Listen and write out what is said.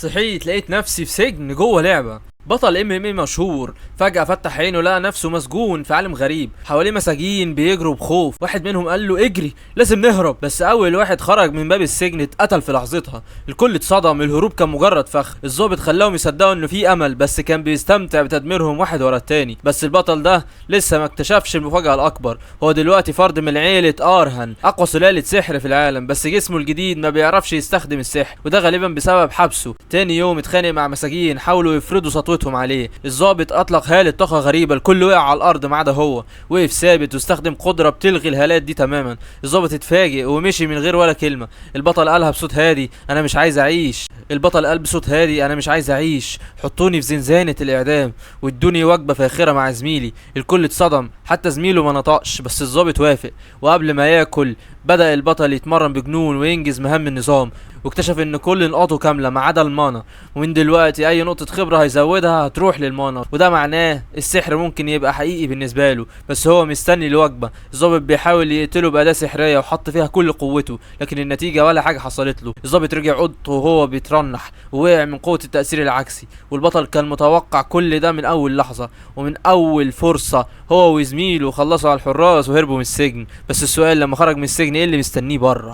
صحيت لقيت نفسي في سجن جوه لعبه. بطل MMA مشهور فجأة فتح عينه لقى نفسه مسجون في عالم غريب، حواليه مساجين بيجروا بخوف. واحد منهم قال له اجري لازم نهرب، بس اول واحد خرج من باب السجن اتقتل في لحظتها. الكل اتصدم، الهروب كان مجرد فخ. الضابط خلاهم يصدقوا انه في امل، بس كان بيستمتع بتدميرهم واحد ورا التاني. بس البطل ده لسه ما اكتشفش المفاجأة الاكبر. هو دلوقتي فرد من عيلة ارهان، اقوى سلالة سحر في العالم، بس جسمه الجديد ما بيعرفش يستخدم السحر، وده غالبا بسبب حبسه. تاني يوم اتخانق مع مساجين حاولوا يفرضوا سطوتهم عليه. الضابط اطلق هالة طاقة غريبة، الكل وقع على الارض ما عدا هو. وقف ثابت واستخدم قدرة بتلغي الهالات دي تماما. الضابط اتفاجئ ومشي من غير ولا كلمة. البطل قالها بصوت هادي انا مش عايز اعيش. البطل قال بصوت هادي انا مش عايز اعيش، حطوني في زنزانة الاعدام وادوني وجبة فاخرة مع زميلي. الكل اتصدم، حتى زميله ما نطقش، بس الضابط وافق. وقبل ما ياكل بدأ البطل يتمرن بجنون وينجز مهام النظام، واكتشف ان كل نقاطه كاملة ما عدا ال mana، ومن دلوقتي اي نقطة خبرة هيزودها هتروح لل mana، وده معناه السحر ممكن يبقى حقيقي بالنسبة له. بس هو مستني الوجبة. الضابط بيحاول يقتله بأداة سحرية وحط فيها كل قوته، لكن النتيجة ولا حاجة حصلت له. الضابط رجع اوضته وهو بيترنح ووقع من قوة التأثير العكسي. والبطل كان متوقع كل ده من اول لحظة ومن اول فرصة. هو وزميله خلصوا على الحراس وهربوا من السجن. بس السؤال، لما خرج من السجن ايه اللي مستنيه بره؟